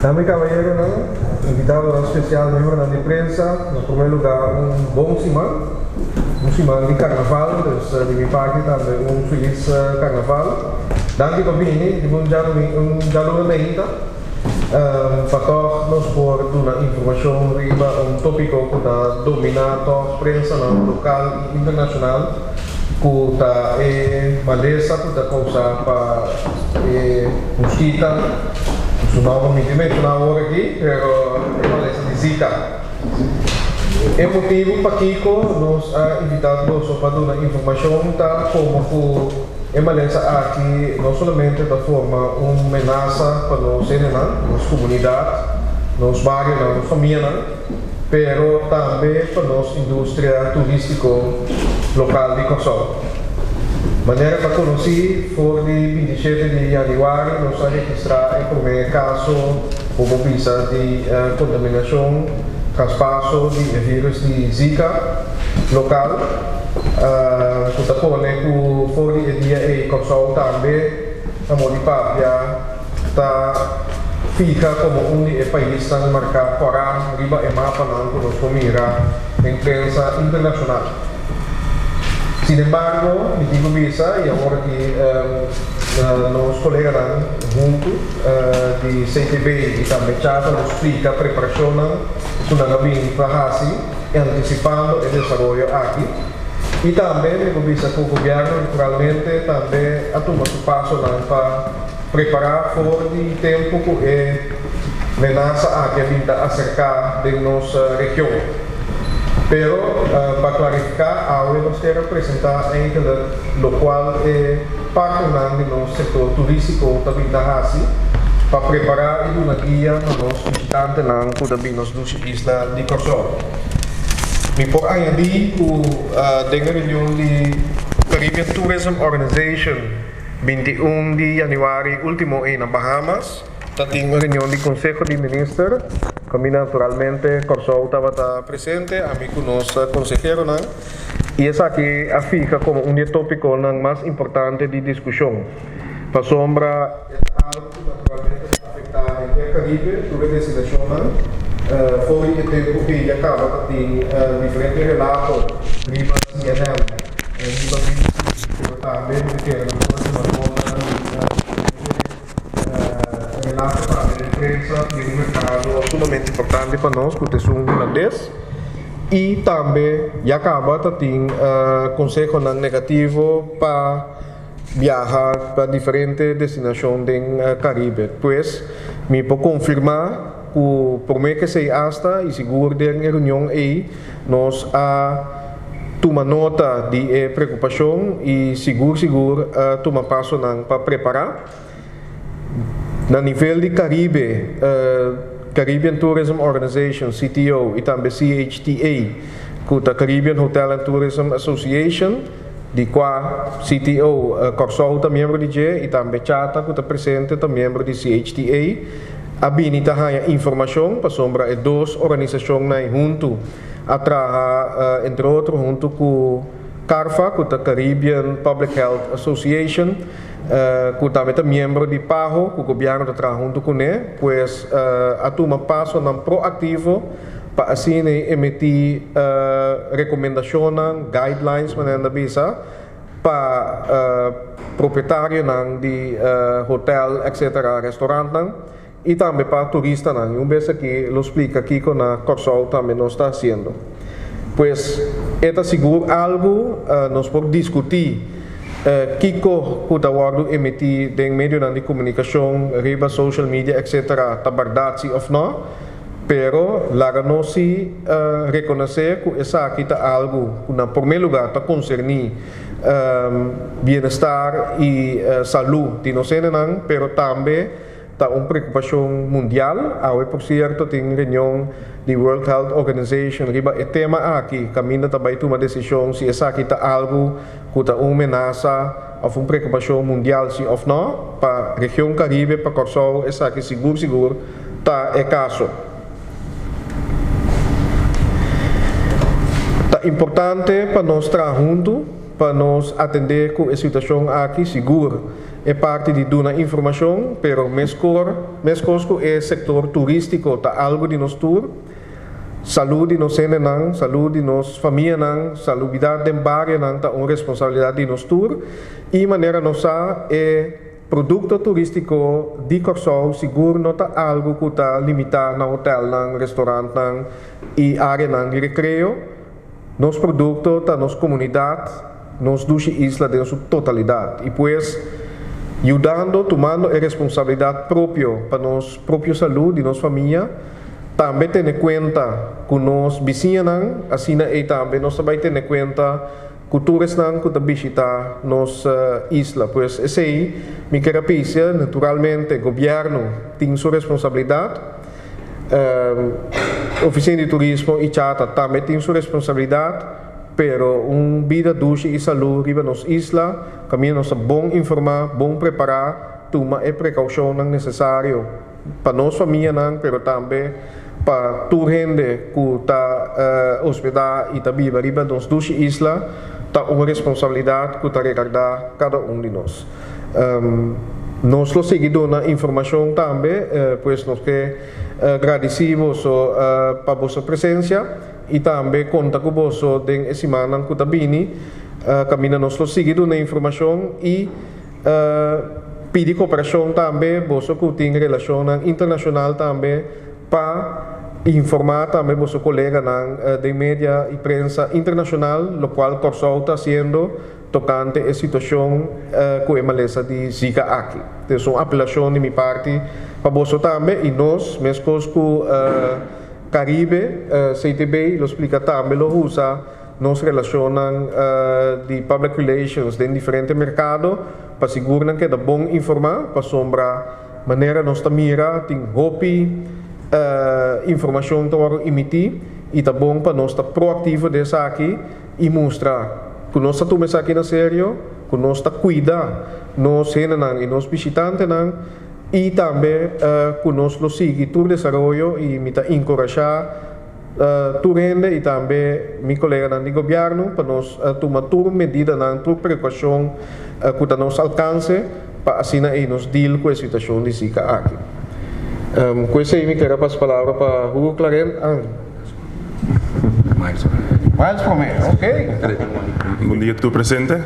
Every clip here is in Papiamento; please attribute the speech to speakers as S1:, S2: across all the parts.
S1: Dama y caballeronan, invitadonan special, miembronan di prensa, na prome lugar un bon siman, un siman di carnaval, dus di mi parti tambe un feliz carnaval. Danki pa bini riba un un djaluna meinta pa tog nos por duna informacion riba un topico cu ta domina tog prensanan local y internacional cu ta e malesa cu ta causa pa e muskita, su nomber mi tin menciona awor aki, pero e malesa di Zika. E motibu pakico nos a invita boso pa duna informacion ta como cu e malesa aki no solamente ta forma un menasa pa nos hendenan, nos comunidad, nos barionan, nos famianan, pero tambe pa nos industria turístiko lokal di Kòrsou. Manera ta konosí, for di 27 di yanüari nos a registrá e promé kaso ku bo bisa di kontaminashon, traspaso di e vírùs di Zika lokal, ku ta pone ku for di e dia ei Kòrsou tambe ta modi papia. Ta fiha komo un di e paisnan marká kòrá riba e mapanan ku nos por mira den prensa internashonal. Sinembargo, mi tin ku bisa, i awor aki nos koleganan huntu di CTB i tambe Chata lo splika preparashonnan ku nan a bin pa hasi antisipando e desaroyo aki. I tambe mi por bisa ku gobièrnu naturalmente tambe a tuma su pasonan pa Prepará for di tempu ku e menasa aki a bin ta aserká den nos region. Pero pa klarifiká, awe nos kier a presentá eindelijk lokual e partnernan di nos sektor turístiko ta bin ta hasi pa prepará i duna guia na nos bishitantenan ku ta bin nos dushi isla di Kòrsou. Mi por añadí ku den e reunion di Caribbean Tourism Organization, 21 di yanüari último ei na Bahamas ta tin un reunion di Konseho di Minister kaminda naturalmente Kòrsou tabata presente, ami ku nos konseheronan, i esaki a fiha komo un di e tópikonan mas importante di diskushon pasobra e ta algu ku naturalmente ta afektá henter Karibe, tur e destinashonnan. For di e tempu ei ya kaba ta tin diferente relato riba CNN. Riba BBC, pero tambe mi ta kere nos por a tuma nota di diferente relato tambe den prensa di un merkado sumamente importante pa nos ku ta esun hulandes i tambe ya kaba ta tin konsehonan negativo pa biaha pa diferente destinashon den Karibe. Pues mi por konfirmá ku promé ke esei asta i sigur den e reunion ei Nos a tuma nota di e preokupashon i sigur sigur a tuma pasonan pa prepará. Na nivel di Karibe, Caribbean Tourism Organization, CTO, i tambe CHTA, ku ta Caribbean Hotel and Tourism Association, di kua CTO Kòrsou ta miembro di dje i tambe Chata ku ta presente ta miembro di CHTA, a bini ta haña informashon pasobra e dos organisashonnan huntu a traha entre otro huntu ku CARFA ku ta Caribbean Public Health Association ku tambe ta miembro di PAHO ku gobièrnu ta traha huntu kuné pues a tuma pasonan proaktivo pa asina emití rekomendashonnan, guidelines manera nan ta bisa. Pa propietarionan di hotel etc. Restaurantnan y tambe pa turistanan. Y un bes aki lo splica kico na Corsou tambe nos ta haciendo. Pues e ta sigur algo nos por discuti kico cu ta wordo emiti den medionan di comunicacion, riba social media etc. Ta berdad si of no. Pero laga nos si rekonosé ku esaki ta algu ku na promé lugá ta konserní bienestar i salú di nos hendenan, pero tambe ta un preokupashon mundial. Awe por sierto tin reunion di World Health Organization riba e tema aki, kaminda ta bai tuma desishon si esaki ta algu ku ta un menasa òf un preokupashon mundial si òf nò. Pa region Karibe, pa Kòrsou esaki sigur sigur ta e kaso. Ta importante pa nos traha huntu pa nos atendé ku e situashon aki sigur. e parti di duna informashon, pero meskos ku e sektor turístiko ta algu di nos tur, salú di nos hendenan, salú di nos famianan, salubidat den barionan ta un responsabilidat di nos tur i manera nos sa e produkto turístiko di Kòrsou sigur no ta algu ku ta limitá na hotèlnan, restorantnan i áreanan di rekreo. Nos produkto ta nos komunidat, nos dushi isla den su totalidat i pues yudando, tumando e responsabilidat propio pa nos propio salú di nos famia, tambe tene kuenta ku nos bisiñanan, asina ei tambe nos ta bai tene kuenta ku tur esnan ku ta bishitá nos isla. Pues esei mi ker a pisia, naturalmente gobièrnu tin su responsabilidat, Ofisina di Turismo i Chata tambe tin su responsabilidat, pero un bida dushi i salú riba nos isla kaminda nos ta bon informá, bon prepará, tuma e prekoushonnan nesesario pa nos famianan pero tambe pa tur hende ku ta hospedá i ta biba riba nos dushi isla ta un responsabilidat ku ta regardá kada un di nos. Nos lo sigui duna informashon tambe, pues nos ke gradisí boso pa boso presensia i tambe konta ku boso den e simannan ku ta bini kaminda nos lo sigui duna informashon i pidi koperashon tambe boso ku tin relashonnan internashonal tambe pa informá tambe boso koleganan den media i prensa internashonal lokual Kòrsou ta hasiendo tokante e situashon ku e malesa di Zika aki. Des un apelashon di mi parti pa boso tambe i nos, meskos ku Karibe, CTB, lo splika tambe lo usa nos relashonnan di public relations den diferente merkado pa sigur nan keda bon informá pasobra manera nos ta mira tin hopi informashon ta wòrdu imití i ta bon pa nos ta proaktivo den esaki. I mustra ku nos ta tuma esaki na serio, ku nos ta kuida nos hendenan i nos bishitantenan i tambe ku nos lo sigui tur desaroyo i mi ta enkurashá tur hende i tambe mi koleganan di gobièrnu pa nos tuma tur medidanan, tur prekoushon ku ta nos alkanse pa asina ei nos deal ku e situashon di Zika aki. Ku esei mi kere pasa palabra pa Hugo Claren. Miles promé, ok.
S2: Bon dia tur presente.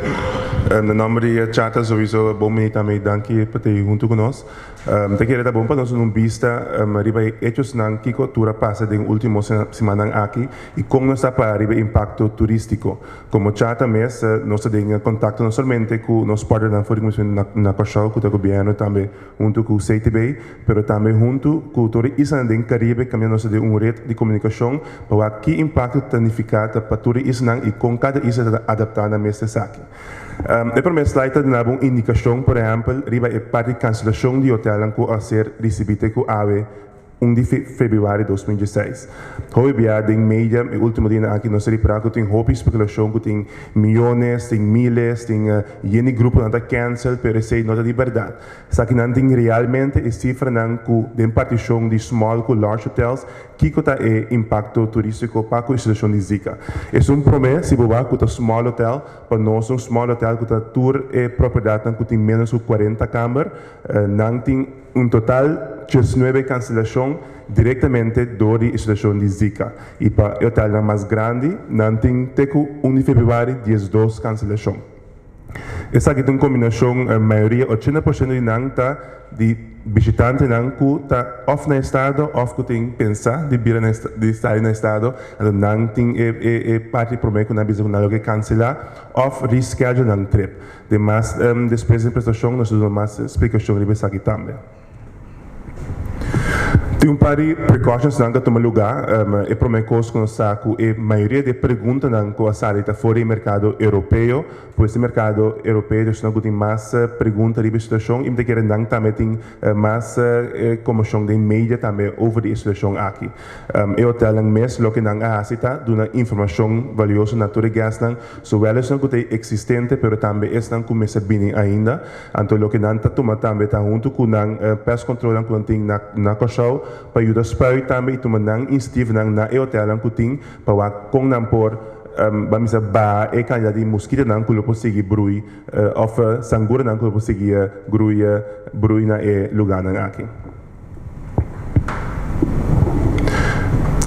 S2: Na nomber di Chata sowieso bon bini tambe danki pa ta hunto ku nos. Mi ta kere ta bon pa nos duna un bista riba e hechosnan kiko tur a pasa den ultimo simannan aki i kon nos ta para riba e impakto turistiko. Komo Chata mes nos ta den kontakto no solamente ku nos partnernan for di kuminsamentu na Kòrsou ku ta gobièrnu tambe hunto ku CTB pero tambe huntu ku tur e islanan den Karibe kaminda nos ta den un ret di komunikashon pa wak ki impakto ta nifiká ta pa tur e islanan i kon kada isla ta adaptá nan mes esaki. E promé slide ta duna bo un indikashon por ehèmpel riba e parti di kanselashon di hotelnan ku a ser risibí te ku awe un di febrüari 2016. Hopi bia den media e ultimo dianan aki nos ta ripara ku tin hopi spekulashon ku tin miyones, tin miles, tin yen di gruponan ta cancel pero esei no ta di bèrdat. Esakinan tin realmente e sifranan ku den partishon di small ku large hotels kiko ta e impakto turístiko pa ku e situashon di Zika. Esun promé si bo wak ku ta small hotel, pa nos un small hotel ku ta tur e propiedatnan ku tin ménos ku 40 kamber, nan tin un total 19 kanselashon direktamente dor di e situashon di Zika. I pa e hotelnan mas grandi nan tin te ku 1 di febrüari 12 kanselashon. Esaki ta un kombinashon, mayoria, 80% di nan ta di bishitantenan ku ta òf na estado òf ku tin pensa di bira na di sali na estado, anto nan tin e e e parti promé ku nan bisa ku nan lo ke kanselá òf reschedule nan trip. Demas despues den presentashon nos ta duna mas splikashon riba esaki tambe. Tin un par di precautions nan ta tuma luga. E prome cos cu nos sa cu e mayoria di e preguntanan cu a sali ta for di e mercado europeo. Pues e mercado europeo ta esnan cu tin mas pregunta riba e situacion y mi ta kere nan tambe tin mas conmocion den media tambe over di e situacion aki. E hotelnan mes loke nan a haci ta duna informacion valioso na tur e guestnan, zowel esnan cu ta existente pero tambe esnan cu mester bini ainda. Anto loke nan ta tuma tambe ta huntu ku nan pest controlnan ku nan tin na na Kòrsou pa yuda spuit tambe i tuma nan inisiativanan na e hotelnan ku tin pa wak kon nan por. ban bisa baha e kantidat di muskitonan ku lo por sigui brui òf sanguranan ku lo por sigui grui brui na e lugánan aki.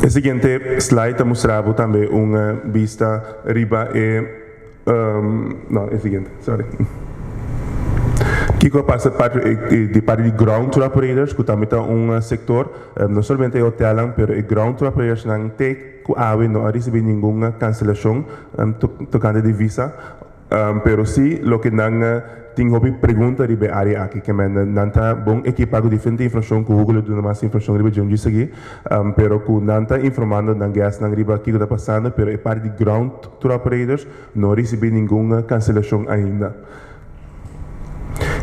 S2: E siguiente slide ta mustra bo tambe un bista riba e no e siguiente sorry. Kiko a pasa parti di parti di ground tour operators ku tambe ta un sektor no solamente e hotelnan pero e ground tour operators nan te ku awe no a risibi ningun kanselashon tokante di visa. Pero si loke nan tin hopi pregunta riba e área aki ke men nan ta bon ekipá ku diferente informashon ku Hugo lo duna mas informashon riba dje un dje sigui pero ku nan ta informando nan guestnan riba kiko ta pasando pero e parti di ground tour operators no risibí ningun kanselashon ainda.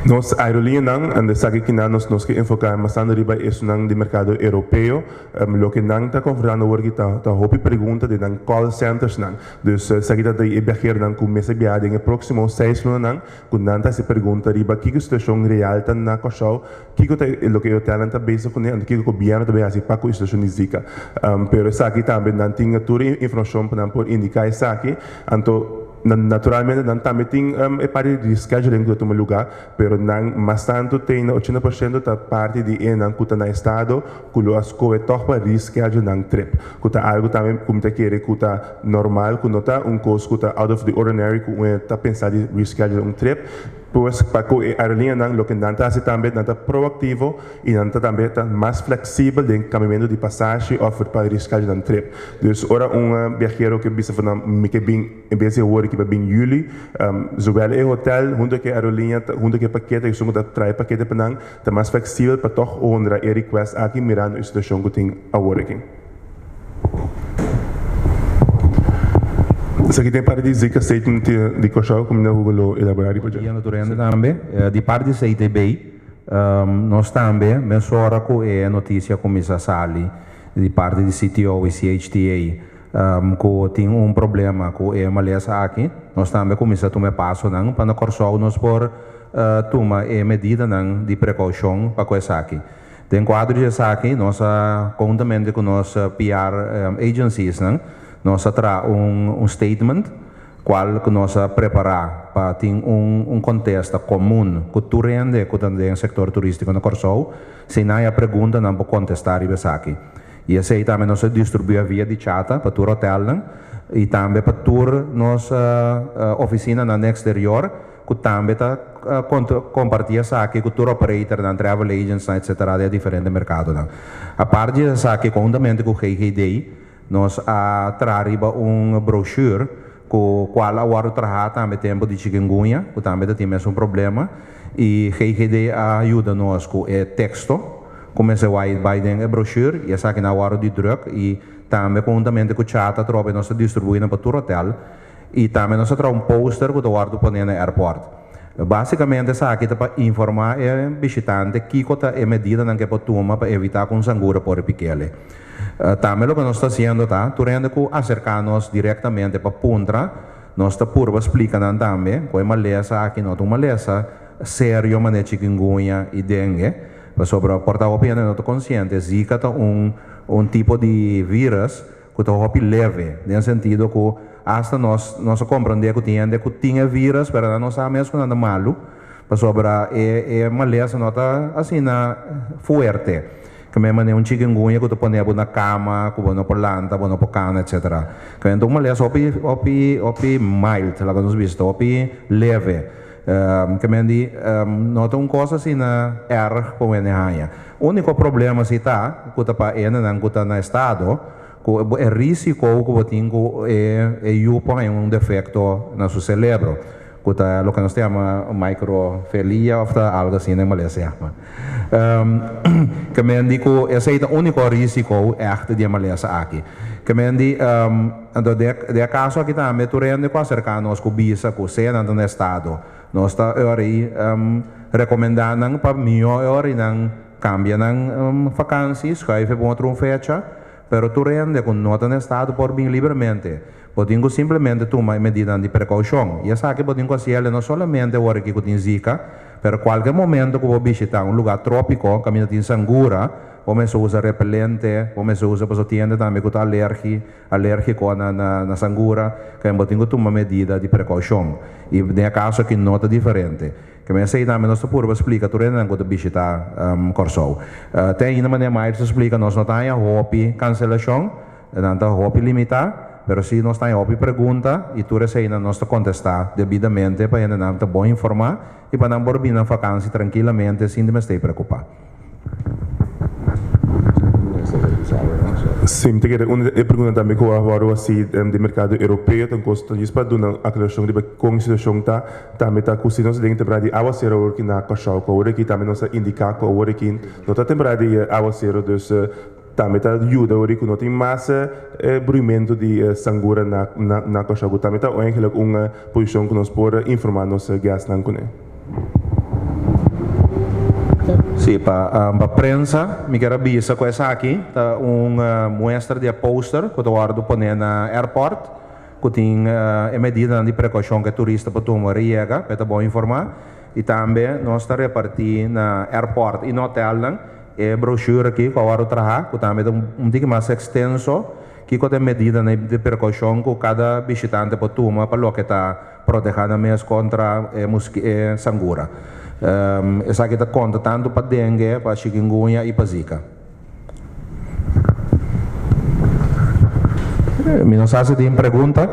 S2: Nos aerolineanan, anda esaki kinan nos nos ke enfoká mas tantu riba esunnan di merkado europeo. Loke nan ta konfrontando awor aki ta ta hopi pregunta den nan call centersnan. Dus esaki ta di e biaheronan ku mester biaha den e próksimo seis lunanan ku nan ta hasi pregunta riba kiko situashon real ta na Kòrsou, kiko ta loke e hotelnan ta bezig kuné anto kiko gobièrnu ta bai hasi pa ku e situashon di Zika. Pero esaki tambe nan tin tur e informashon pa nan por indiká esaki. Anto naturalmente nan tambe tin e parti di rescheduling ku ta tuma lugá, pero nan mas tantu te na 80% ta parti di e nan ku ta na estado ku lo a skohe tòg pa reschedule nan trip, ku ta algu tambe ku mi ta kere ku ta normal, ku no ta un kos ku ta out of the ordinary ku un ta pensa di reschedule un trip. Pues pa ku e aerolineanan loke nan ta hasi tambe nan ta proaktivo i nan ta tambe ta mas fleksibel den kambiamentu di pasashi òf pa reschedule nan trip. Dus ora un biahero ke bisa for nan mi ke bin en bes di awor ki pa bin yüli, zowel e hotel hunto ku e aerolinea hunto ku e pakete esun ku ta trae pakete pa nan ta mas fleksibel pa tòg honra e request aki mirando e situashon ku tin awor aki. Esaki tin e parti di Zika statement di Kòrsou ku mi na Hugo lo elaborá riba dje.
S3: Dia na tur hende tambe. Di parti di CTB nos tambe mesora ku e notisia kuminsá sali di parti di CTO i CHTA ku tin un problema ku e malesa aki, nos tambe kuminsá tuma e pasonan pa na Kòrsou nos por tuma e medidanan di prekoushon pa ku esaki. Den kuadro di esaki nos a konhuntamente ku nos PR agenciesnan nos a traha un statement kual ku nos a prepará pa tin un kontesta komun ku tur hende ku ta den sektor turístiko na Kòrsou. Si nan haya pregunta nan por kontestá riba esaki. I esei tambe nos a distribuí via di chata pa tur hotelnan i tambe pa tur nos ofisinanan den eksterior ku tambe ta kompartí esaki ku tur operatornan, travel agentsnan etsetera den e diferente merkadonan. Apart di esaki konhuntamente ku GGD nos a traha riba un brochure ku kual a wòrdu trahá tambe tempu di chikungunya ku tambe ta tin mesun problema i GGD a yuda nos ku e teksto ku mester wai bai den e brochure i esakinan a wòrdu di drùk i tambe konhuntamente ku chata atrobe nos ta distribuí nan pa tur hotel i tambe nos a traha un poster ku ta wòrdu poné na airport. Básikamente esaki ta pa informá e bishitante kiko ta e medidanan ku e por tuma pa evitá ku un sangura por ripikele. Tambe loke nos ta hasiendo ta, tur hende ku aserká nos direktamente pa puntra, nos ta purba splika nan tambe ku e malesa aki no ta un malesa serio manera chikungunya i dengue, pasobra por ta hopi hende no ta konsiente, Zika ta un un tipo di vírus ku ta hopi leve, den sentido ku asta nos nos a komprendé ku tin hende ku tin e vírus pero nan no sa mes ku nan ta malu, pasobra e e malesa no ta asina fuerte. Ke men manera un chikungunya ku ta pone bo na kama, ku bo no por lanta, bo no por kana etcetera. Ke men ta un malesa hopi hopi hopi mild, laga nos bisa, ta hopi leve. Ke men di no ta un kos asina erg pa wende haña. Úniko problema si ta ku ta pa hendenan ku ta na estado ku e risiko ku bo tin ku e e yu por haña un defekto na su selebro ku ta loke nos ta yama microfelia òf ta algu asina den malesa yama. Ke men di ku esei ta úniko risiko ègt di e malesa aki. Ke men di anto den e kaso aki tambe tur hende ku aserká nos ku bisa ku sea nan ta na estado Nos ta ori recomenda nan pa mihó e ori nan cambia nan vakantie, schuif e pa un otro un fecha, pero tur hende cu no ta na estado por bin libremente. Bo tin cu simplemente tuma e medidanan di precaucion. Y esaki bo tin cu haciele no solamente ora ki cu tin Zika, pero cualkier momento cu bo bishita un lugar tropico caminda tin sangura. Bo mester usa repelente, bo mester usa pasobra tin hende tambe ku ta alergi, alérgiko na na sangura, ke bo tin ku tuma medida di prekoushon. I den e kaso aki no ta diferente. Ke men esei tambe nos ta purba splika tur hendenan ku ta bishitá Kòrsou. Te ainda manera Myers ta splika nos no ta haña hopi kanselashon, nan ta hopi limitá, pero si nos ta haña hopi pregunta i tur eseinan nos ta kontestá debidamente pa hendenan ta bon informá i pa nan por bini nan fakansi trankilamente sin di mester preokupá.
S2: Sí, mi ta kere un e pregunta tambe ku a wòrdu hasi di merkado europeo ta un kos ta djis pa duna un aklarashon riba kon e situashon ta. Tambe ta ku si nos ta den temporada di awasero awor aki na Kòrsou ku awor aki tambe nos a indiká ku awor aki no ta temporada di awasero dus tambe ta yuda awor ku no tin mas bruimentu di sangura na na Kòrsou ku tambe ta eigenlik un posishon ku nos por informá nos guestnan kuné.
S3: Sí, pa pa prensa mi kier a bisa ku esaki ta un muestra di e poster ku ta wòrdu poné na airport ku tin e medidanan di prekoushon ku e turista por tuma ora e yega pa e ta bon informá i tambe nos ta repartí na airport i na hotelnan e brochure aki ku a wòrdu traha ku tambe ta un tiki mas ekstenso kiko ta e medidanan di prekoushon ku kada bishitante por tuma pa loke ta Protehá nan mes kontra e e sangura. Esaki ta konta tantu pa dengue, pa chikungunya i pa zika. Mi no sa si tin pregunta.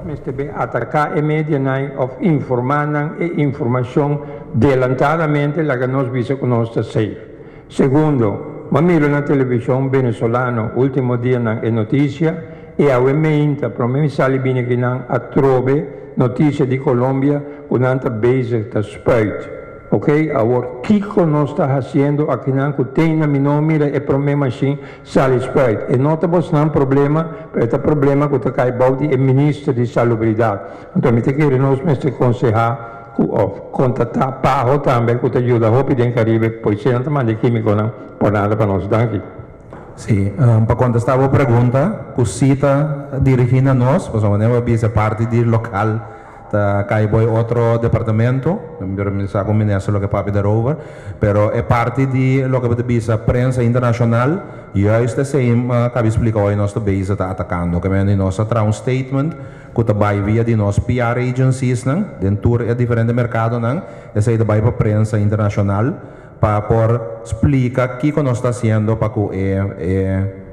S4: Mester bin ataká e medianan òf informá nan e informashon delantadamente laga nos bisa ku nos ta safe. Segundo, m'a mira na televishon venezolano último dianan e notisia i awe meinta prome mi sali bini akinan atrobe notisia di Colombia ku nan ta bezig ta spuit. Ok, awor kiko nos ta hasiendo akinan ku teina mi no mira e prome mashin sali spuit. E no ta bosnan problema, pero e ta problema ku ta kai bou di e minister di salubridat. Anto mi ta kere nos mester konsehá ku òf kontaktá PAHO tambe ku ta yuda hopi den Karibe pois nan ta manda e kímikonan por nada pa nos. Danki.
S3: Sí, pa kontestá bo pregunta ku sí ta dirigí na nos, pasobra manera bo a bisa parti di lokal ta kai bo e otro departamento, pero mi sa ku minister lo ke papia daarover, pero e parti di loke bo ta bisa prensa internashonal, juist esei mi kabi splika hoy nos ta bezig ta atakando, ke mende nos a traha un statement ku ta bai via di nos PR agencies-nan den tur e diferente merkadonan, esei ta bai pa prensa internashonal pa por splika kiko nos ta hasiendo pa ku e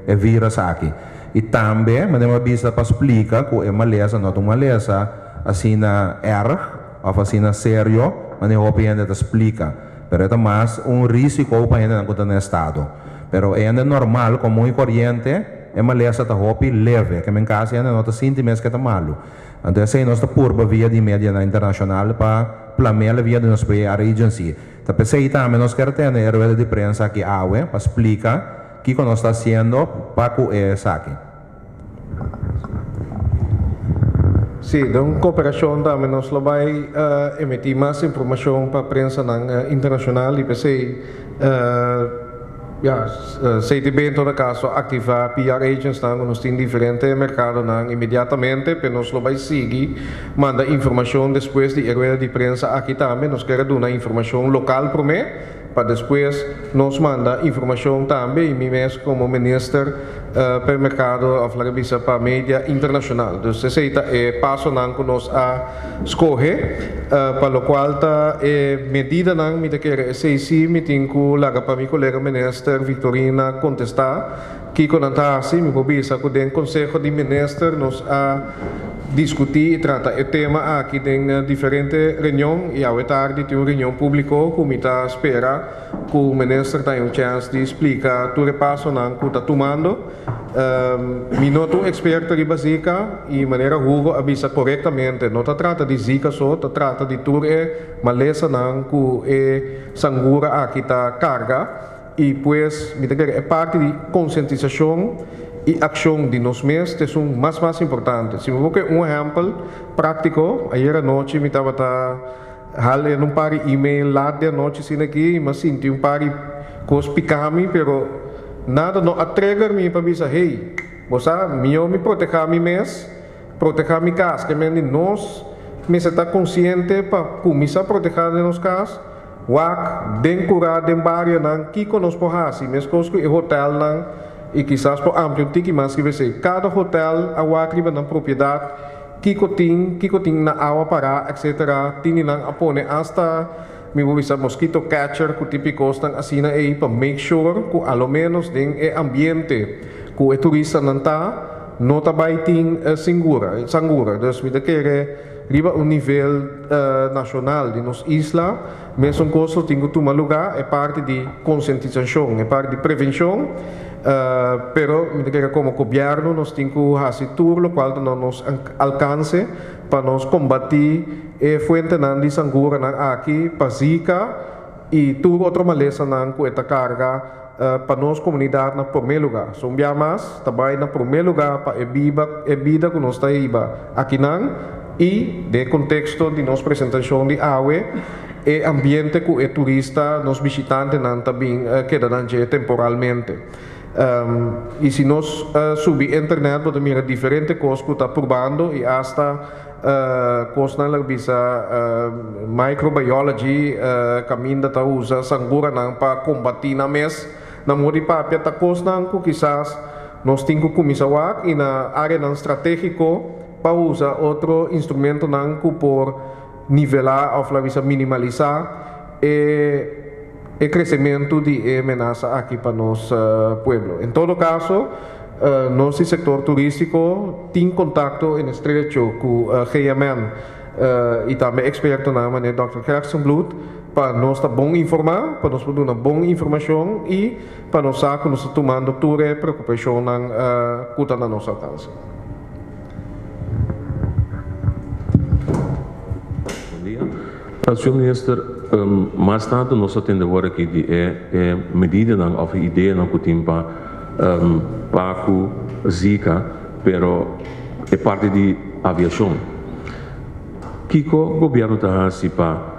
S3: e virus aki. I tambe manera mi a bisa pa splika ku e malesa no ta un malesa asina erg òf asina serio manera hopi hende ta splika, pero e ta mas un risiko pa hendenan ku ta na estado. Pero e hende normal, komun i koriente. E malesa ta hopi leve, ke men kasi hende no ta sinti mes ke ta malu. Anto esei nos ta purba via di medianan internashonal pa plamela via di nos PR agency. Ta p'esei tambe nos kier tene e rueda di prensa aki awe pa splika kiko nos ta hasiendo pa ku e esaki.
S1: Sí, den un koperashon tambe nos lo bai emití mas informashon pa prensanan internashonal i p'esei Ya, CTB en todo caso activa PR agentsnan cu nos tin diferente mercadonan inmediatamente, pero nos lo bay sigui manda informacion despues di e rueda di prensa aki tambe. Nos kier a duna informacion local prome, pa despues nos manda informacion tambe y mi mes como minister pa e mercado of laga bisa pa media internacional. Dus esey ta e pasonan cu nos a scoge. Pa locual ta e medidanan mi ta kere esey si mi tin cu laga pa mi colega minister Victorina contesta kico nan ta haci. Mi por bisa cu den conseho di minister nos a discuti y trata e tema aki den diferente reunion y awe tardi tin un reunion publico cu mi ta spera cu minister ta hay un chance di splica tur e pasonan cu ta tumando. Mi no ta un experto riba Zika y manera Hugo a bisa corectamente no ta trata di Zika so, ta trata di tur e malesanan cu e sangura aki ta carga y pues mi ta kere e parti di concientisacion y accion di nos mes ta esun mas mas importante. Si mi por coge un ehempel practico, ayer anochi mi tabata hal en un par di email laat di anochi asina aki y mi a sinti un par di cos pica mi pero nada no a trigger mi pa bisa hey bo sa mihor mi proteha mi mes, proteha mi cas ke men di nos mester ta consciente pa cuminsa proteha den nos cas. Wak den kurá den barionan kiko nos por hasi, meskos ku e hotelnan i kisas por amplia un tiki mas riba esei. Kada hotel a wak riba nan propiedat kiko tin, kiko tin na awa pará etcetera. Tin di nan a pone asta mi por bisa mosquito catcher ku tipi kosnan asina ei pa make sure ku a lo ménos den e ambiente ku e turistanan ta no ta bai tin singura, sangura. Dus mi ta kere. Riba un nivel nashonal di nos isla, mesun kos lo tin ku tuma lugá, e parti di konsientisashon, e parti di prevenshon, pero mi ta kere komo gobièrnu nos tin ku hasi tur lokual ta na nos alkanse pa nos kombatí e fuentenan di sanguranan aki pa Zika i tur otro malesanan ku e ta karga. Pa nos komunidat na promé lugá. So un bia mas ta bai na promé lugá pa e biba e bida ku nos ta hiba akinan i den e konteksto di nos presentashon di awe e ambiente ku e turista, nos bishitantenan ta bin keda nan dje temporalmente. I si nos subi internet bo ta mira diferente kos ku ta purbando i asta Kosnan lo bisa microbiology kaminda ta usa sanguranan pa kombatí nan mes. Na modo di papia ta kosnan ku kisas nos tin ku kuminsá wak i na áreanan stratégiko pa usa otro instrumentonan ku por nivelá òf lo bisa minimalisá e e kresementu di e menasa aki pa nos pueblo. En todo kaso, nos di sektor turístiko tin kontakto en estrecho ku GMN i tambe ekspertonan manera dòkter Gerstenbluth pa nos ta bon informá, pa nos por duna bon informashon i pa nos sa ku nos ta tumando tur e preokupashonnan ku ta na nos alkanse.
S5: Bon dia. Señor Minister, mas tantu nos a tende wor aki di e e medidanan of e ideanan ku tin pa pa ku Zika, pero e parti di aviashon. Kiko gobièrnu ta hasi pa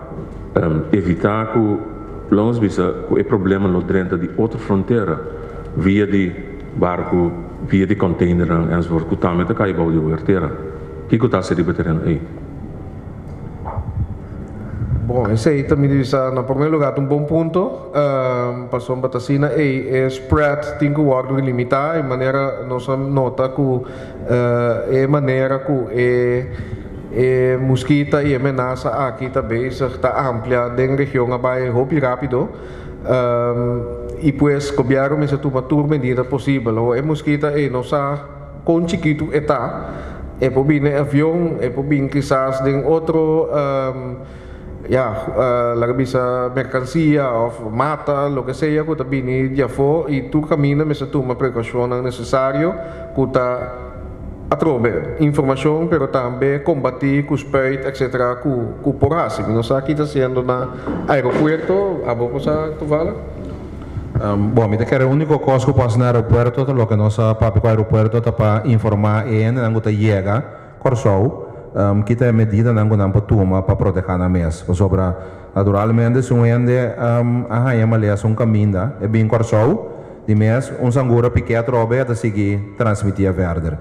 S5: evitá ku, lo nos bisa, ku e problema lo drenta di otro frontera via di barku, via di kònteinernan enzovoort ku tambe ta kai bou di wertera? Kiko ta hasi riba e tereno ei?
S1: Bon, esei ta mi bisa na prome lugar ta un bon punto, pasobra ta asina ei e spread tin ku wòrdu limitá e manera nos a nota ku e manera ku e e muskita i e menasa aki ta bezig ta amplia den region a bai hopi rápido i pues gobièrnu mester tuma tur medida posibel. Awor e muskita ei no sa. Kon chikitu e ta, e por bini den avion, e por bin kisas den otro, ya, laga bisa merkansia òf mata, loke sea ku ta bini di afó i tur kaminda mester tuma prekoushonnan nesesario ku ta atrobe informashon pero tambe kombatí ku spuit etcetera ku ku por hasi. Mi no sa ki ta hasiendo na aeropuerto, abo por sa toevallig?
S3: Bon, mi ta kere úniko kos ku pasa na aeropuerto ta loke nos a papia ku aeropuerto ta pa informá e hendenan ku ta yega Kòrsou ki ta e medidanan ku nan por tuma pa protehá nan mes. Pasobra naturalmente si un hende a haña malesa un kaminda e bin Kòrsou di mes un sangura piké atrobe e ta sigui transmití e verder.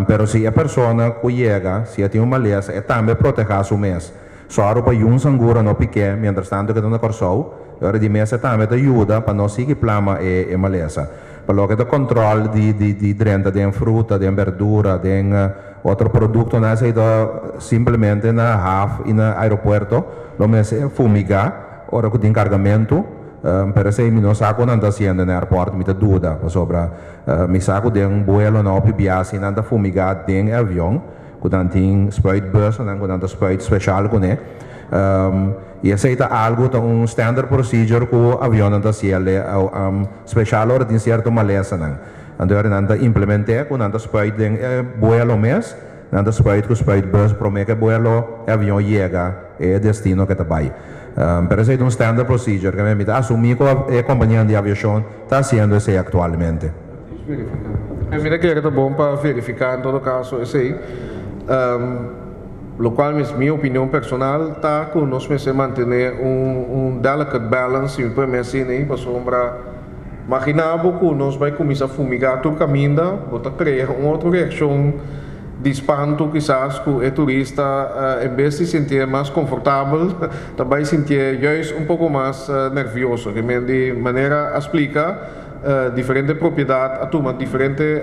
S3: Pero si e persona ku yega si e tin un malesa e tambe protehá su mes. Sòru pa yun sangura no pik'é mientras tanto ke ta na Kòrsou. E ora di mesa tambe ta yuda pa no sigui plama e e malesa. Pa loke ta kòntròl di di di drenta den fruta, den berdura, den otro produktonan esei ta simplemente na haf i na aeropuerto lo mester fumigá ora ku tin kargamentu. Pero esei mi no sa ku nan ta hasiendo na airport, mi ta duda pasobra mi sa ku den buelonan hopi biaha si nan ta fumigá den e avion. Ku nan tin spuitbussen ku nan ta spuit special kuné. I esei ta algu ta un standard procedure ku avionnan ta hasi special ora tin sierto malesanan. Anto ora nan ta implement'é ku nan ta spuit den e buelo mes, nan ta spuit ku spuitbus promé ku e buelo, e avion yega e destino ku e ta bai. Pero esei ta un standard procedure ku mi ta asumí ku e kompanianan di aviashon ta hasiendo esei aktualmente.
S1: Mi ta kere ta bon pa verifica en todo caso esey. Locual mi mi opinion personal ta cu nos mester mantene un un delicate balance si mi por mester asina ey pasobra magina bo cu nos bay cuminsa fumiga tur caminda bo ta crea un otro reaccion. di spantu kisas ku e turista en bes di sintié mas konfortabel ta bai sintié juist un poko mas nervioso. Ke men di manera a splika diferente propiedat a tuma diferente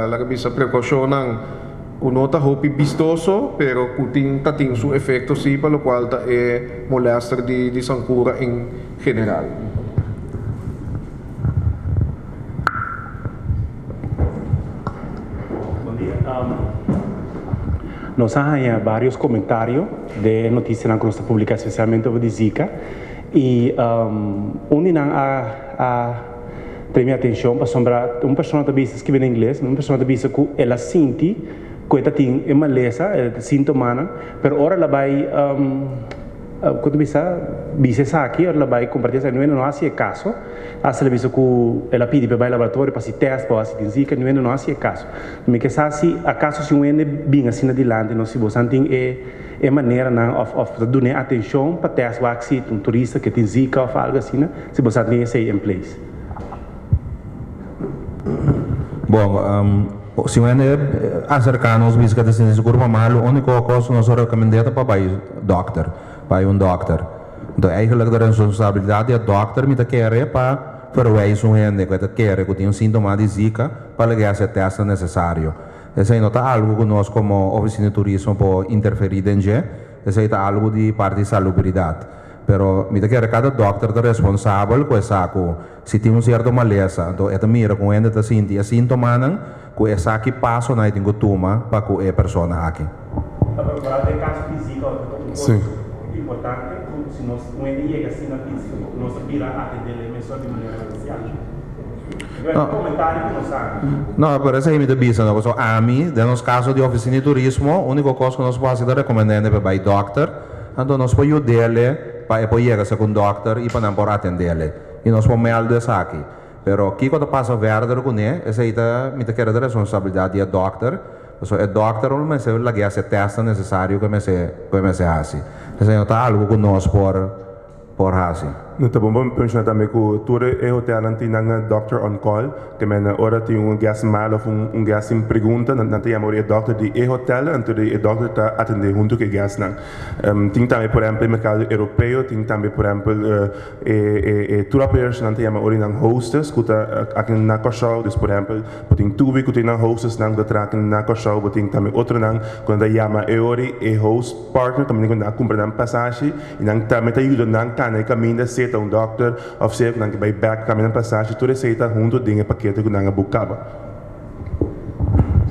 S1: laga bisa prekoushonnan ku no ta hopi bistoso pero ku tin ta tin su efekto si pa lokual ta e molèster di sankura en general.
S6: Bon dia. Nos a haña varios comentario den e noticianan cu nos ta publica especialmente over di Zika y un di nan a a trae mi atencion pasobra un persona ta bisa scribi na ingles un persona ta bisa cu el a sinti cu e ta tin e malesa e sintomanan pero ora el a bay Ku ta bisa, Bisa esaki, ora el a bai kompartí esaki, Nueno no hasi e kaso. Asta el a bisa ku el a pidi pa e bai laboratorio pa hasi tèst pa wak si tin zika, Nueno no hasi e kaso. Mi ke sa si akaso si un hende bin asina dilanti nos, si bosan tin e e maneranan òf òf ta dun'é atenshon pa tèst wak si un turista ke tin zika òf algu asina, si bosan tin esei en place.
S3: Bon, si un hende aserká nos bisa ku ta sinti su kurpa malu, úniko kos ku nos a rekomend'é ta pa bai dòkter, bai un dòkter. Enton eigentlik ta responsabilidat di e dòkter mi ta kere pa verwijs un hende ku e ta kere ku tin un síntoma di zika pa lag'é hasi e tèstnan nesesario. Esei no ta algu ku nos komo ofisina di turismo por interferí den dje, esei ta algu di parti di salubridat. Pero mi ta kere kada dòkter ta responsabel ku e sa ku si tin un sierto malesa, anto e ta mira ku un hende ta sinti e síntomanan, ku e sa ki pasonan e tin ku tuma pa ku e persona aki.
S6: Ta prepará den kaso di Zika ora ta un kos importante ku si nos un hende yega asina bisa nos ta bira atendé mesora di manera spesial.
S3: No. No, pero esei mi ta bisa no, pasobra ami, den nos kaso di ofisina di turismo, úniko kos ku nos por hasi ta rekomendá hende pa bai dòkter, anto nos por yud'é pa e por yega serka un dòkter i pa nan por atend'é. I nos por mèldu esaki. Pero kiko ta pasa verder kuné, esei ta, mi ta kere ta responsabilidat di e dòkter, pasobra e dòkter lo mester lag'é hasi e tèstnan nesesario ku e mester, ku e mester hasi. Esei no ta algu ku nos por. por hasi.
S2: No ta bon pa menciona tambe cu tur e hotelnan tin nan doctor on call, ke men ora tin un guest mal of un guest tin pregunta nan ta yama ora e doctor di e hotel anto e doctor ta atende hunto cu e guestnan. Tin tambe por ehempel e mercado europeo tin tambe por ehempel e tour operators nan ta yama ora nan hostess cu ta aki na Corsou, dus por ehempel bo tin Tubi cu tin nan hostessnan cu ta traha aki na Corsou, bo tin tambe otronan cu nan ta yama e ora e host. Partner ta manera ku nan a kumpra nan pasashi i nan tambe ta yuda nan kana e kaminda sea ta un dòkter òf sea ku nan ke bai bèk kambia nan pasashi tur esei ta huntu den e pakete ku nan a buk kaba.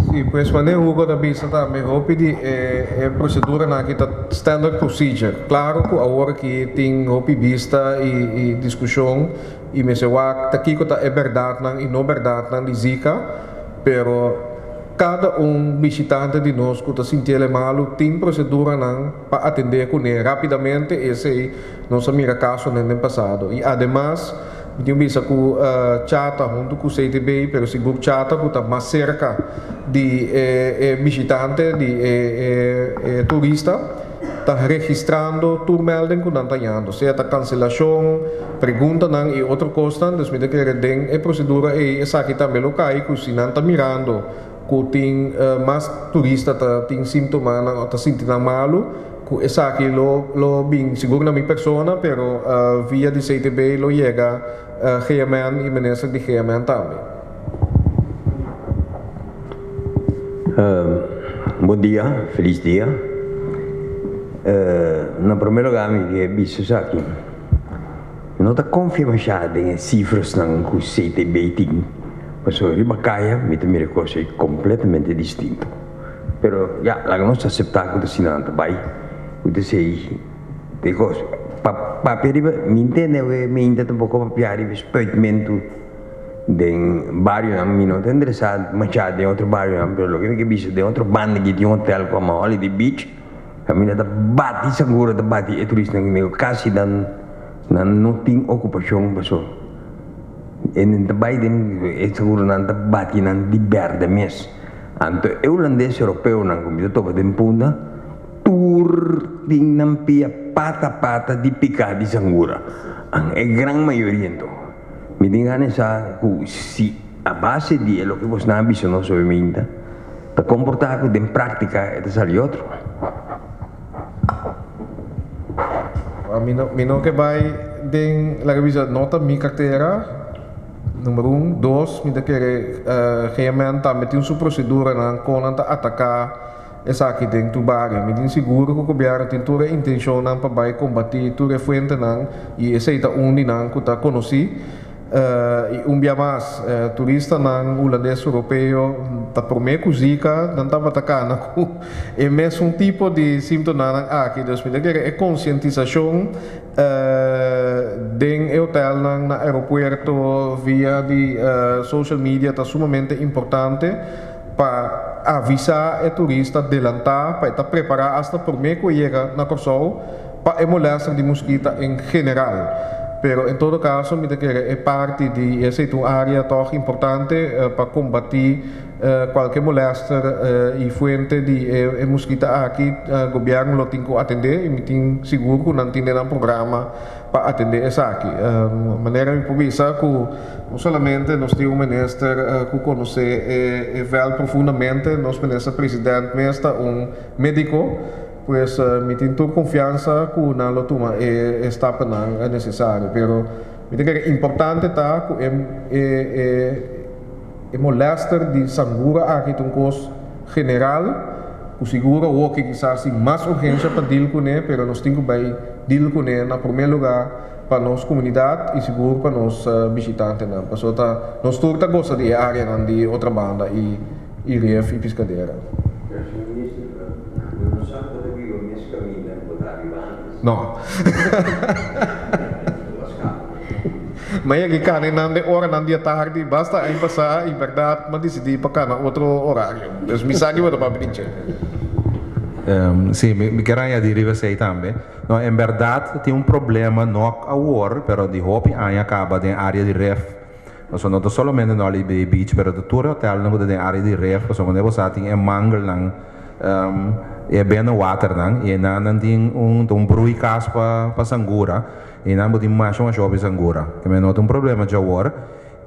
S1: Sí, pues manera Hugo ta bisa tambe hopi di e proseduranan aki ta standard procedure. Klaro ku awor aki tin hopi bista i diskushon i mester wak ta kiko ta e bèrdatnan i no bèrdatnan di Zika, pero. Kada un bishitante di nos ku ta sinti el e malu tin proseduranan pa atendé kuné rápidamente, esei nos a mira kasonan den pasado. I ademas mi tin bisa ku Chata huntu ku CTB, pero sigur Chata ku ta mas serka di e bishitante, di e turista, ta registrando tur melding ku nan ta hañando, sea ta kanselashon, preguntanan i otro kosnan. Dus mi ta kere den e prosedura ei esaki tambe lo kai ku si nan ta mirando ku tin mas turista ta tin símtomanan òf ta sinti nan malu, ku esaki lo lo bin sigur na mi persona pero via di CTB lo yega GMN i minister di GMN tambe.
S7: Bon dia, felis dia. Na prome lugar mi ke bisa esaki, mi no ta konfia mashá den e sifrasnan ku CTB tin, pasobra riba kaya mi ta mira kos ei kompletamente distinto. Pero ya, laga nos aseptá ku ta asina nan ta bai, ku ta esei ta e kos. Pa papia riba, mi ntende awe mi ainda tampoko papia riba e spuitmentu. Den barionan mi no ta interesá machá den otro barionan pero loke mi ke bisa den otro banda aki tin un hotel ku ama Holiday Beach kaminda ta bati sangura ta bati e turistanan ku kasi nan nan no tin okupashon paso e nan ta bai den e sanguranan ta bati nan di bèrdè mes anto e hulandes europeonan ku mi ta topa den Punda tur tin nan pia pata pata di piká di sangura e gran mayoria anto. Mi tin gana sa ku si a base di e loke bosnan a bisa nos awe meinta, Ta komportá ku den práktika e ta sali otro.
S1: Mi no mi no ke bai den laga bisa no ta mi kartera number un, dos mi ta kere GMN tambe tin su proseduranan kon nan ta ataká esaki den tur bario. Mi tin sigur ku gobièrnu tin tur e intenshonnan pa bai kombatí tur e fuentenan i esei ta un di nan ku ta konosí. I un bia mas, turistanan hulandes europeo ta promé ku Zika, nan tabata kana ku e mesun tipo di símptomanan aki. Dus mi ta kere e konsientisashon den e hotelnan, na aeropuerto, via di social media ta sumamente importante pa avisá e turista delantá pa e ta prepará asta promé ku e yega na Kòrsou. Pa e molester di muskita en general. Pero en todo caso mi ta kere e parti di esey ta un area toch importante pa combati cualke molester y fuente di e muskita aki gobierno lo tin cu atende y mi tin sigur cu nan tin den nan programa pa atende esaki. Manera mi por bisa cu no solamente nos tin un minister cu conoce e veld profundamente, nos minister president mes ta un medico. Pues mi tin tur konfiansa ku nan lo tuma e stapnan nesesario. Pero mi ta kere importante ta ku e e e molester di sangura aki ta un kos general ku sigur awoki kisas tin mas urgensha pa deal kuné, pero nos tin ku bai deal kuné na promé lugá pa nos komunidat i sigur pa nos bishitantenan. Pasobra ta nos tur ta gosa di e áreanan di Otrabanda i. I ref i piskadera.
S7: Pero señor minister, bo no sa ku bo ta biba mes kaminda ku bo ta biba antes?
S1: No. Ma yegi kana nan den oranan di atardi, basta aña pasá i bèrdat m'a disidí pa kana otro orario. Dus mi sa ki bo ta papia di dje.
S3: Sí, mi kier añadí riba esei tambe. No, en bèrdat tin un problema, no awor, pero di hopi aña kaba den área di ref. Pasobra no ta solamente na Holiday Bay Beach, pero ta tur e hotelnan ku ta den área di ref, pasobra manera bo sa tin e mangelnan, e binnenwaternan, i einan nan tin un ta un broeikas pa pa sangura, i einan bo tin masha masha hopi sangura. Ke men no ta un problema djawor,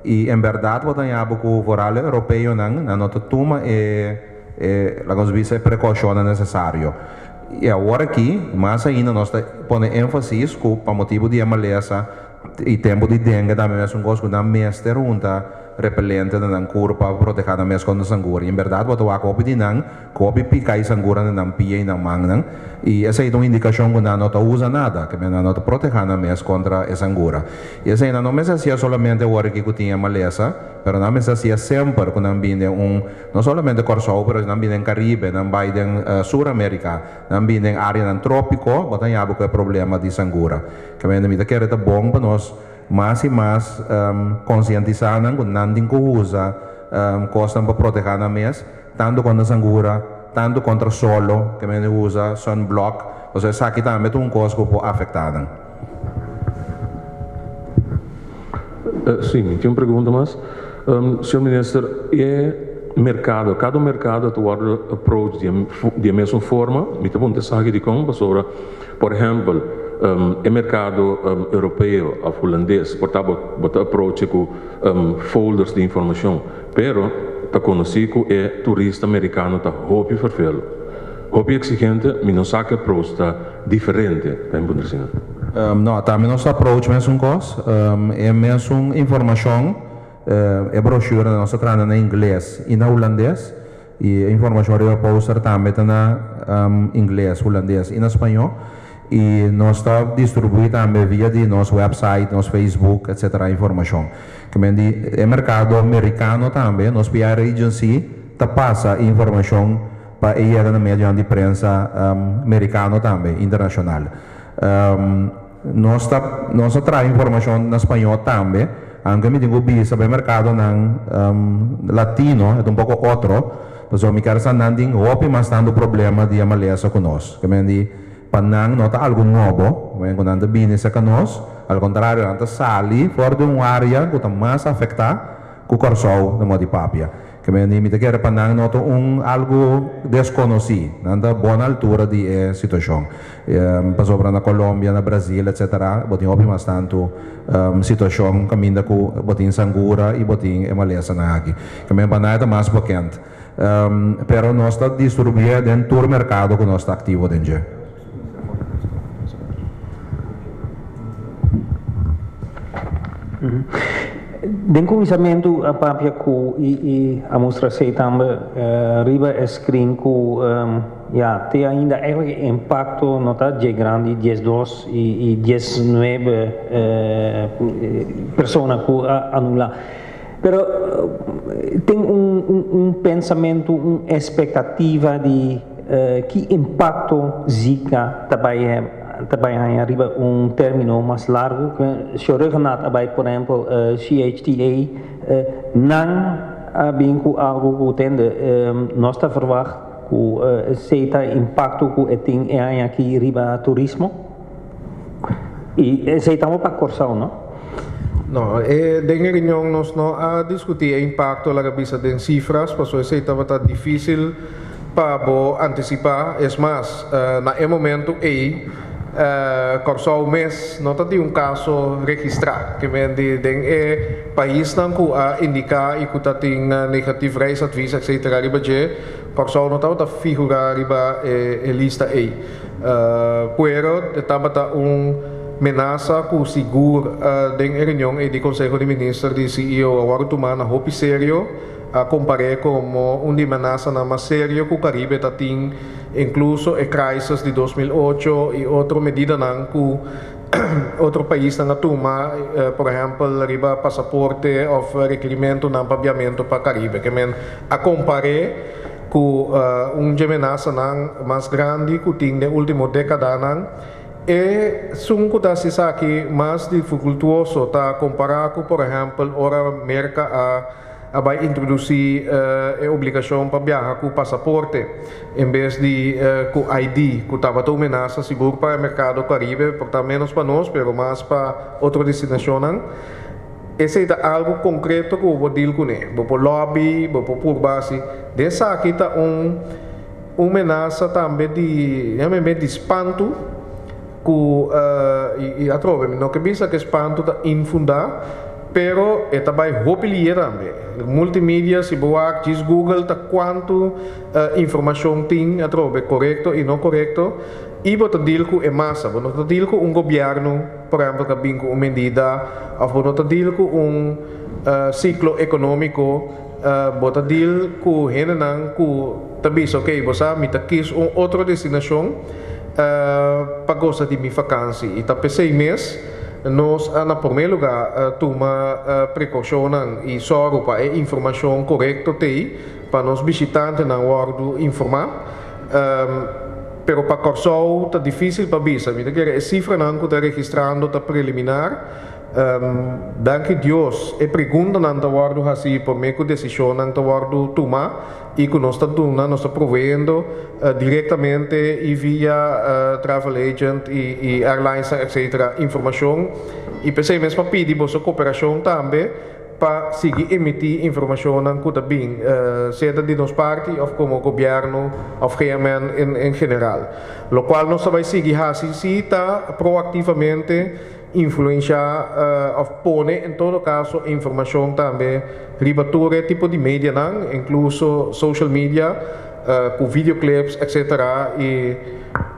S3: i en bèrdat bo ta haña bo ku vooral e europeonan, nan no ta tuma e e laga nos bisa e prekoushonnan nesesario. I awor aki mas ainda nos ta pone énfasis ku pa motibu di e malesa, I tempu di dengue tambe mesun kos ku nan mester hunta repelente na nan kurpa pa proteha nan mes kontra sangura. I en bèrdat bo ta wak hopi di nan ku hopi pika i sangura na nan pia i nan mannan. I esei ta un indikashon ku nan no ta usa nada, ke nan no ta proteha nan mes kontra e sangura. I esei nan no mester hasié solamente ora ki ku tin e malesa, pero nan mester hasié semper ku nan bini den un, no solamente Kòrsou, pero nan bini den Karibe, nan bai den Sur Amerika, nan bini den áreanan trópiko, bo ta haña bo ku e problema di sangura. Caminda mi ta kere ta bon pa nos mas y mas concientisa nan cu nan tin cu usa cosnan pa proteha nan mes, tanto contra sangura, tanto contra solo, caminda usa sunblock, pasobra esaki tambe ta un cos cu por afecta nan.
S5: Sí, mi tin un pregunta mas. Señor Minister, e mercado, cada un mercado ta wordo approach di e mesun forma? Mi ta punta esaki dicon pasobra. Por ehèmpel, e merkado europeo òf hulandes por ta bo ta aproche ku folders di informashon, pero ta konosí ku e turista merikano ta hopi fervelo, hopi eksigente, mi no sa ku e approach ta diferente ta mi puntra asina.
S3: No, tambe nos ta approach mesun kos, e mesun informashon, e brochure nos ta traha na ingles i na hulandes. I e informashon riba poster tambe ta na ingles, hulandes i na spañó. I nos ta distribuí tambe via di nos website, nos Facebook, etcetera informashon. Ke men di e merkado merikano tambe nos PR agency ta pasa e informashon pa e yega na medionan di prensa merikano tambe, internashonal. Nos ta nos ta traha informashon na spañó tambe, aunke mi tin ku bisa pa e merkadonan latino e ta un poko otro, pasobra mi kier sa nan tin hopi mas tantu problema di e malesa ku nos. Ke men di pa nan no ta algu nobo, ku nan ta bini serka nos, al kontrario nan ta sali for di un área ku ta mas afektá ku Kòrsou na moda di papia. Ke men di mi ta kere pa nan no ta un algu deskonosí. Nan ta bon altura di e situashon. Pasobra na Colombia, na Brazil etcetera bo tin hopi mas tantu situashon kaminda ku bo tin sangura i bo tin e malesanan aki. Ke men pa nan e ta mas bekend. Pero nos ta distribuye den tur merkado ku nos ta aktivo den dje.
S8: Den kuminsamentu a papia ku i a mustra esei tambe riba e screen ku ya te ainda eigenlijk e impakto no ta dje grandi, 12 i 19 persona ku a anula. Pero tin un pensamentu, un espektativa di ki impakto Zika ta bai ta bai haña riba un término mas largu? Señor Rhuggenaath a bai por ehèmpel CHTA, nan a bin ku algu ku tende nos ta verwagt ku esei ta impakto ku e tin e aña aki riba turismo? I esei ta pa Kòrsou, no?
S1: No, e den e reunion nos no a diskutí e impakto laga bisa den sifras, pasobra esei tabata difísil pa bo antisipá. Es mas, na e momentu ei Kòrsou mes no ta tin un kaso registrá. Ke men di den e paisnan ku a indiká i ku ta tin negatief reisadvies etcetera riba dje, Kòrsou no tabata figurá riba e lista ei. Pero e tabata un menasa ku sigur den e reunion ei di Konseho di Minister di CEO a wòrdu tumá na hopi serio, a kompar'é komo un di menasanan mas serio ku Karibe ta tin, inkluso e crisis di 2008 i otro medidanan ku otro paisnan a tuma, por ehèmpel riba pasaporte òf rekerimentunan pa biamentu pa Karibe. Ke men a kompar'é ku un dje menasanan mas grandi ku tin den último dékadanan. Esun ku ta hasi esaki mas difikultuoso ta kompará ku, por ehèmpel, ora Merka a a bai introdusí e obligashon pa biaha ku pasaporte en bes di ku ID, ku tabata un menasa sigur pa e merkado Karibe, por ta ménos pa nos, pero mas pa otro destinashonnan. Esei ta algu konkreto ku bo por deal kuné. Bo por lobby, bo por purba hasi. Den esaki ta un un menasa tambe di, yam'e di spantu ku i atrobe mi no ke bisa ku e spantu ta infundá, pero e ta bai hopi lier tambe. Multimedia, si bo wak djis Google ta kuantu informashon tin atrobe korekto i no korekto i bo ta deal ku e masa. Bo no ta deal ku un gobièrnu. Por ehempel ta bin ku un medida òf bo no ta deal ku un siklo ekonómiko, bo ta deal ku hendenan ku ta bisa ok bo sa mi ta kis un otro destinashon pa gosa di mi fakansi i ta p'esei mes nos a na promé lugá tuma prekoushonnan i sòru pa e informashon korekto t'ei pa nos bishitantenan wòrdu informá. Pero pa Kòrsou ta difísil pa bisa. Mi ta kere e sifranan ku ta registrando ta preliminar. Danki Dios e preguntanan ta wòrdu hasí promé ku desishonnan ta wòrdu tumá i ku nos ta duna, nos ta proveendo direktamente i via travel agent i airlinesnan etcetera informashon. I p'esei mes pa pidi boso koperashon tambe. Pa sigui emití informashonnan ku ta bin, sea ta di nos parti òf komo gobièrnu òf GMN en general. Lokual nos ta bai sigui hasi si ta proaktivamente influenshá òf pone en todo kaso informashon tambe riba tur e tipo di medianan, inkluso social media ku videoclips etcetera i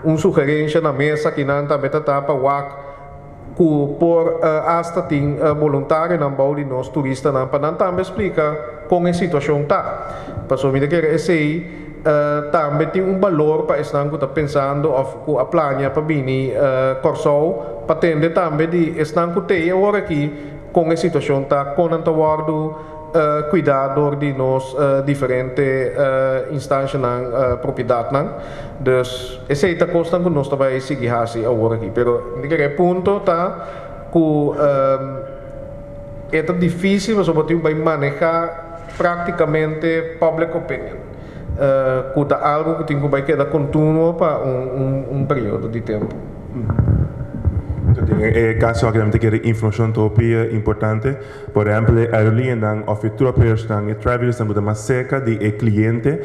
S1: un sugerensha na mesa kinan tambe ta ta pa wak ku por asta tin boluntarionan bou di nos turistanan pa nan tambe splika kon e situashon ta. Pasobra mi ta kere esei tambe tin un balor pa esnan ku ta pensando òf ku a plania pa bini Kòrsou pa tende tambe di esnan ku t'ei awor aki kon e situashon ta, kon nan ta wòrdu Cuida door di nos diferente instancianan, propiedadnan. Dus esey ta cosnan cu nos ta bay sigui haci awor aki. Pero mi kere e punto ta cu e ta dificil pasobra bo tin bay maneha practicamente public opinion. Cu ta algo cu tin cu bay keda continuo pa un periodo di tempo.
S2: Den e caso aki nan ta kere informacion ta hopi importante. Por ehempel e aerolíneanan òf e tour operatorsnan, e travelersnan ku ta mas serka di e kliente,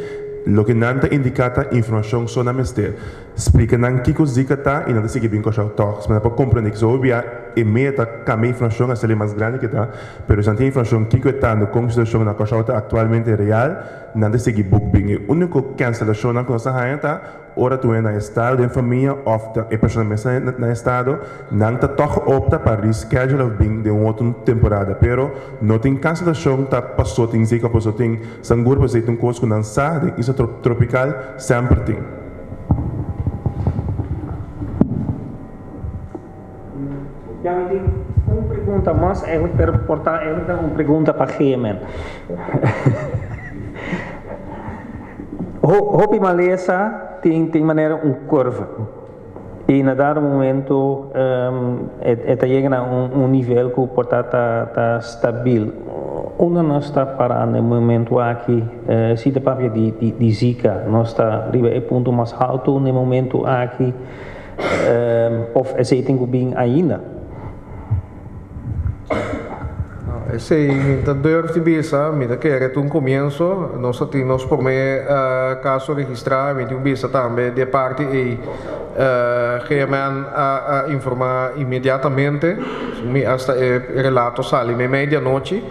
S2: loke nan ta indiká ta informashon so nan mester. Splika nan kiko Zika ta i nan ta sigui bin Kòrsou tòg. Nan por komprendé kiso hopi bia e media ta kambia informashon asina mas grandi ku ta, pero si nan tin informashon kiko e ta kon situashon na Kòrsou ta aktualmente real, nan ta sigui book bin. E úniko kanselashonnan ku nos a haña ta ora tur hende na estado den famia òf ta e persona mes na estado, nan ta tòg opta pa reschedule òf bin den un otro temporada. Pero no tin kanselashon ta paso tin zika òf paso tin sangur, pasobra ta un kos ku nan sa den isla tropikal semper tin.
S8: Ya mi tin un pregunta mas eigenlijk, pero por ta eigenlijk ta un pregunta pa GMN. Hopi malesa tin tin manera un curve y na dado momento e ta yega na un nivel cu por ta ta stabil. Unda nos ta para na e momento aki? Si ta papia di Zika, nos ta riba e punto mas halto na e momento aki of esey tin cu bin ainda?
S1: Esey mi ta durf di bisa, mi ta kere ta un comienso, nos a tin nos prome caso registra, mi tin un bisa tambe di e parti ey GMN a informa inmediatamente, mi hasta e relato sali meimei di anochi.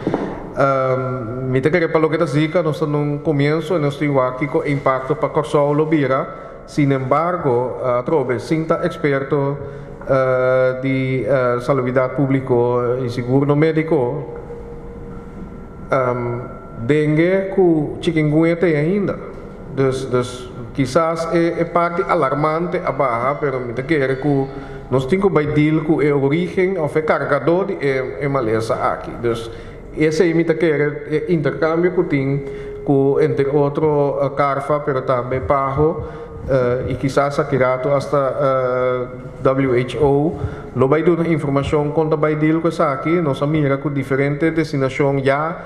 S1: Mi ta kere pa loke ta Zika nos ta na un comienso y nos tin wak kico e impacto pa Corsou lo bira. Sin embargo, atrobe sin ta experto di salubridad publico y sigur no medico, dengue cu chikungunya ta ainda. Dus, dus kisas e parti alarmante a baha, pero mi ta kere cu nos tin cu bay deal cu e origen of e cargador di e malesa aki. Dus esey mi ta kere e intercambio cu tin cu entre otro CARFA, pero tambe PAHO y kisas aki rato hasta WHO lo bay duna informacion con ta bay deal cu esaki. Nos a mira cu diferente destinacion ya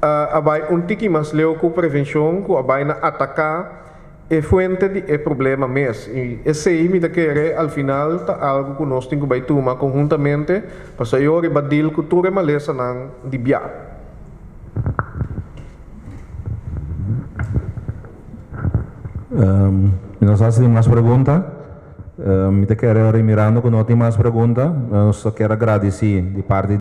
S1: a bai un tiki mas leu ku prevenshon ku a bai na ataká e fuente di e problema mes. I esei mi ta kere al final ta algu ku nos tin ku bai tuma konhuntamente pasobra e ora riba deal ku tur e malesanan di bia.
S3: Mi no sa si tin mas pregunta. Mi ta kere ora mirando ku no tin mas pregunta, nos ta kier a gradisí di parti.